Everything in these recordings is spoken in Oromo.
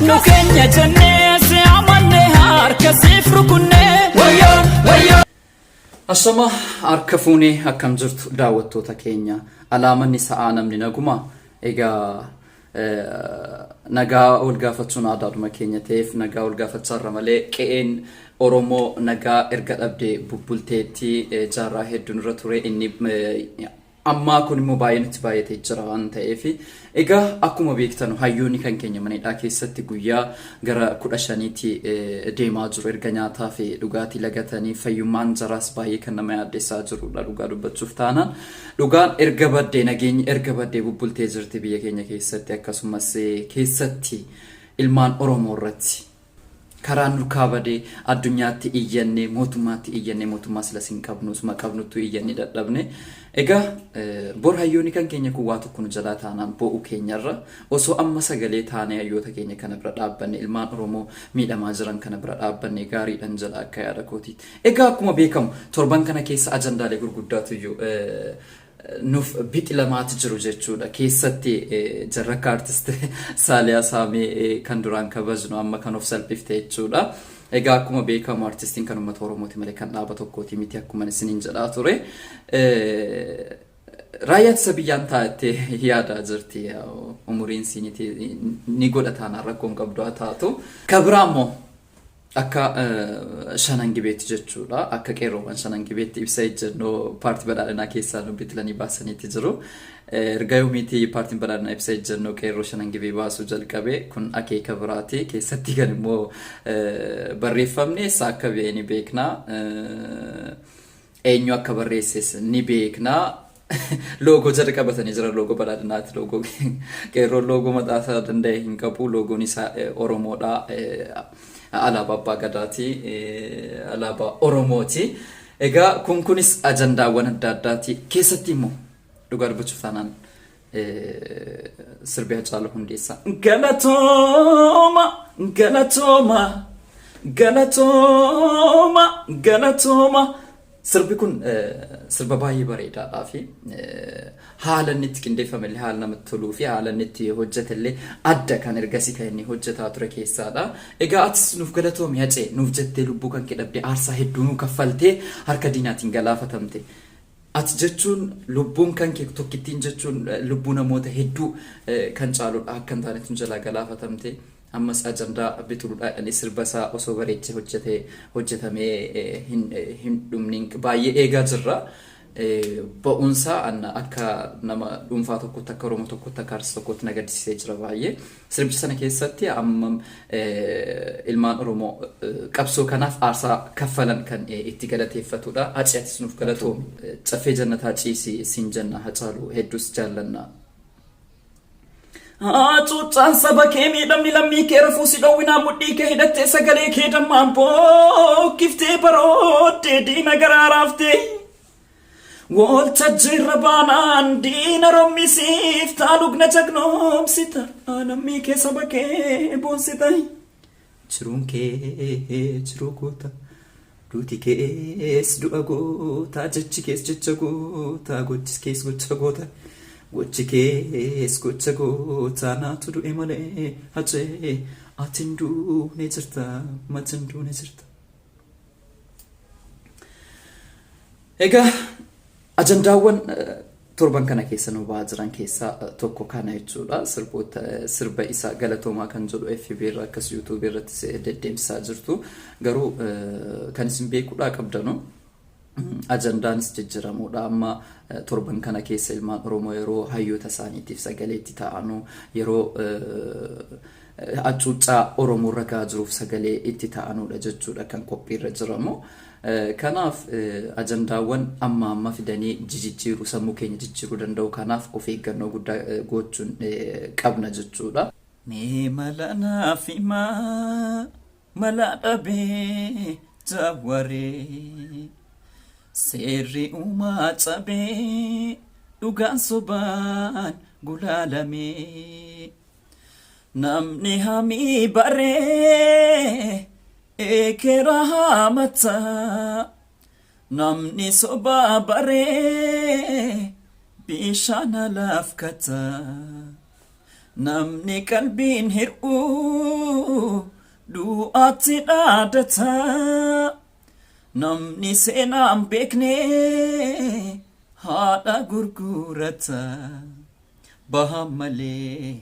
Nu keenya jennee si amanne harka siif rukunne. Wayyoo wayyoo. Ashama harka fuunee, akkam jirtu daawwattoota keenya? Alaamanni sa'aa namni naguma. Egaa nagaa wal gaafachuun aadaadhuma keenya ta'eef nagaa wal gaafachaarra malee, qe'een Oromoo nagaa erga dhabdee bubbulteetti jaarraa hedduun irra ture. Inni ammaa kun immoo baay'ee nutti baay'atee jira waan ta'eef, egaa akkuma beektanu hayyoonni kan keenya mana hidhaa keessatti guyyaa gara 15tti deemaa jiru erga nyaataa fi dhugaatii lagatanii. Fayyummaan jaraas baay'ee kan nama yaaddessaa jirudha. Dhugaa dubbachuuf taanaan, dhugaan erga baddee, nageenyi erga baddee bubbultee jirti biyya keenya keessatti. Akkasumas keessatti ilmaan Oromoo irratti karaan nurkaa badee, addunyaatti iyyanne, mootummaatti iyyanne, mootummaa silas hin qabnu, suma qabnuttu iyyanne dadhabne. Egaa bor hayyoonni kan keenya kun waa tokko nu jalaa taanaan bo'uu keenyarra osoo amma sagalee taanee hayyoota keenya kana bira dhaabbanne, ilmaan Oromoo miidhamaa jiran kana bira dhaabbanne gaariidhan jedha akka yaada kootiitti. Egaa akkuma beekamu torban kana keessa ajandaalee gurguddaatu iyyuu nuuf bixilamaati jiru jechuudha. Keessatti jarra akka artist Saaliyaa Saamee kan duraan kabajnu amma kan of salphifte jechuudha. Egaa akkuma beekamu artistiin kan uummata Oromooti malee kan dhaaba tokkooti miti, akkuma isiniin jedhaa ture. Raayyaa ittisa biyyaan taa'attee yaadaa jirti. Umuriin siiniiti ni godha taanaan rakkoon qabdu haa taatu. Ka biraa immoo akka Shanan Gibeetti jechuudha. Akka qeerroowwan Shanan Gibeetti ibsa ejjennoo paartii badhaadhinaa keessaa nu bitilanii baasaniitti jiru. Erga yoomiitii paartiin badhaadhinaa ibsa ejjennoo qeerroo Shanan Gibee baasuu jalqabe? Kun akeeka biraati. Keessatti kan immoo barreeffamni eessa akka ba'e ni beekna. Eenyu akka barreesses ni beekna. Loogoo jara qabatanii jiran loogoo badhaadhinaati. Loogoo qeerroon loogoo mataa isaa danda'e hin qabu. Loogoon isaa Oromoodha. Alaabaa Abbaa Gadaati. Alaabaa Oromooti. Egaa kun kunis ajandaawwan adda addaati. Keessatti immoo dhugaa dubbachuuf taanaan sirbi Hacaaluu Hundeessaa. Galatooma, galatooma, galatooma, galatooma. Sirbi kun sirba baay'ee bareedaadhaa fi haala inni itti qindeeffame illee haala namatti toluu fi haala inni itti hojjete illee adda kan ergasii kan inni hojjetaa ture keessaadha. Egaa atis nuuf galatoomi Hacee, nuuf jettee lubbuu kan kee dhabdee, aarsaa hedduu nuu kaffaltee harka diinaatiin galaafatamte. Ati jechuun lubbuun kan kee tokkittiin jechuun lubbuu namoota hedduu kan caaludha, akka hin taanetti nu jalaa galaafatamte. Ammas ajandaa bixuluudha jedhanii sirba isaa osoo bareechee hojjetee hojjetamee hin dhumniin baay'ee eegaa jirra. Ba'uunsaa akka nama dhuunfaa tokkotti, akka Oromoo tokkotti, akka artistii tokkotti na gaddisiisee jira baay'ee. Sirbicha sana keessatti amma ilmaan Oromoo qabsoo kanaaf aarsaa kaffalan kan itti galateeffatudha. Hacee, atis nuuf galatoomi. Caffee jannataa ciisi siin jenna Hacaaluu, hedduus jaallanna. Hacuuccaan saba kee, miidhamni lammii kee rafuu si dhowwinaa, mudhii kee hidhattee, sagalee kee dammaan bookkiftee, barooddee diina garaa raaftee. Waltajjiirra baanaan diina rommisiif taalugna jagnoomsita, lammii kee, saba kee boonsita. Jiruun kee jiruu goota, duuti kees du'a goota, jechi kees jecha goota, gochi kees gocha goota, gochi kees gocha goota. Naatu du'e malee Hacee ati hin duune jirta, ati hin duune jirta. Egaa ajandaawwan torban kana keessa nu ba'aa jiran keessaa tokko kana jechuudha. Sirboota sirba isaa galatoomaa kan jedhu FB irra akkas YouTube irratti deddeemsisaa jirtu. Garuu kan isin beekuudhaa qabdanu ajandaanis jijjiramuudha. Amma torban kana keessa ilmaan Oromoo yeroo hayyoota isaaniitiif sagalee itti ta'anu, yeroo hacuuccaa Oromoo irra gahaa jiruuf sagalee itti ta'anudha jechuudha kan qophiirra jiramu. Kanaaf ajandaawwan amma amma fidanii jijjiiruu, sammuu keenya jijjiiruu danda'u kanaaf of eeggannoo guddaa gochuun qabna jechuudha. Mee mala naaf himaa, mala dhabee jawwaree, seerri uumaa cabee, dhugaan sobaan gulaalamee, namni hamii baree eekera haamata, namni sobaa baree bishaan alaaf kata, namni qalbiin hir'uu. Du'aatti dhaadata. Namni seenaa hin beekne haadha gurgurata. Baha malee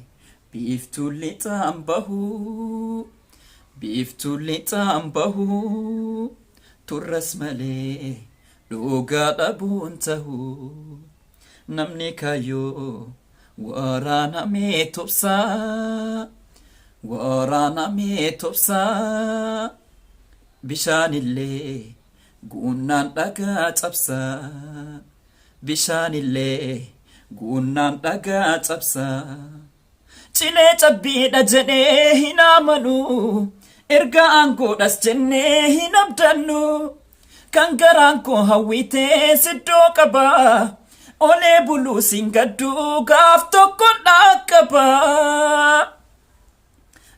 biiftuun lixaan bahu. Biiftuun lixaan bahu. Turras malee dhugaa dhabuun tahu. Namni kaayyoo waraanamee tobsaa. Waraanamee tobsaa. Bishaanillee guunnaan dhagaa cabsaa. Bishaanillee guunnaan dhagaa cabsaa. Cilee cabbiidha jedhee hin amanu. Erga aangoodhas jennee hin abdannu. Kan garaan koo hawwitee siddoo qaba. Olee buluu siin gadduu gaaf tokko dhaqqaba.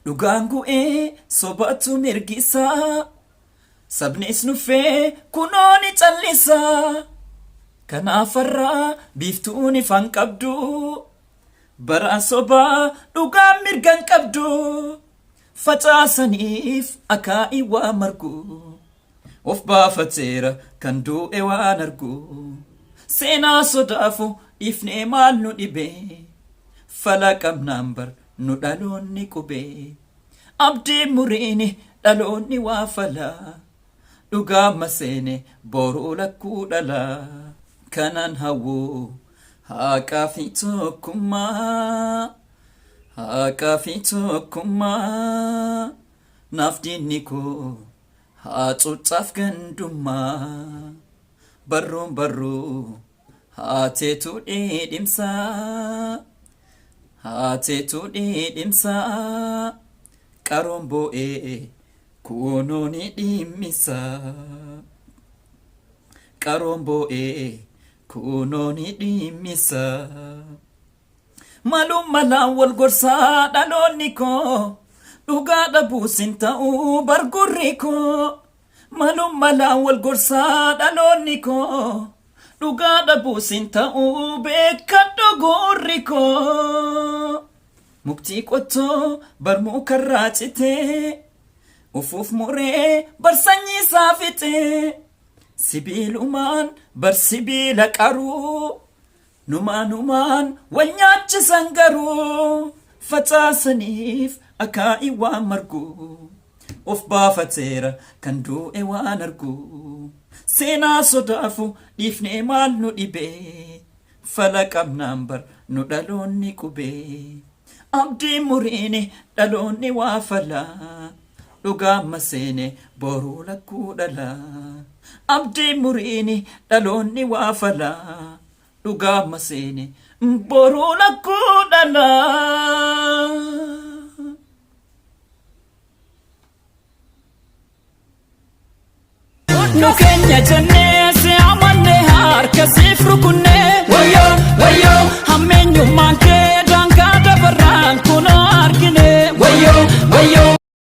Dhugaan gu'ee sobatu mirgisa. Sabnis nuffee kunoo ni callisa. Kanaaf har'aa biiftuun ifaan qabdu. Bara sobaa dhugaan mirgan qabdu. Facaasaniif akaa'ii waa margu. Of baafateera kan du'e waan argu. Seenaa sodaafu dhiifnee maal nu dhibe. Fala qabnaan bar nu dhaloonni qube. Abdii muriini dhaloonni waa fala. Dhugaa maseene boruu lakkuu dhala. Kanan hawwu haqaa fi tokkummaa. Haqaa fi tokkummaa. Naaf diinni koo haa cuuccaaf gandummaa. Barruun barruu haateetu dheedhimsaa. Haateetu dheedhimsaa. Qaroon boo'ee kunoo ni dhimmisaa. Qaroon boo'ee kunoo ni dhimmisaa. Maluun malaan wal gorsaa dhaloonni koo dhugaa dhabuus hin ta'uu bargurri koo. Maluun malaan wal gorsaa dhaloonni koo dhugaa dhabuus hin ta'uu beekadhu gurri koo. Muktii qottoo barmuu karraa citee ufuuf muree barsanyii isaa fixee sibiilumaan bar sibiila qaruu numaan wal nyaachisan garuu facaasaniif akaa'ii waan margu of baafateera kan du'e waan argu seenaa sodaafu dhiifnee maal nu dhibe fala qabnaan bar nu dhaloonni qube abdii muriini dhaloonni waa fala dhugaa maseene boruu lakkuu dhala abdii muriini dhaloonni waa fala dhugaa maseene boruu lakkuu dhala. Nu keenya jennee si amanne harka siif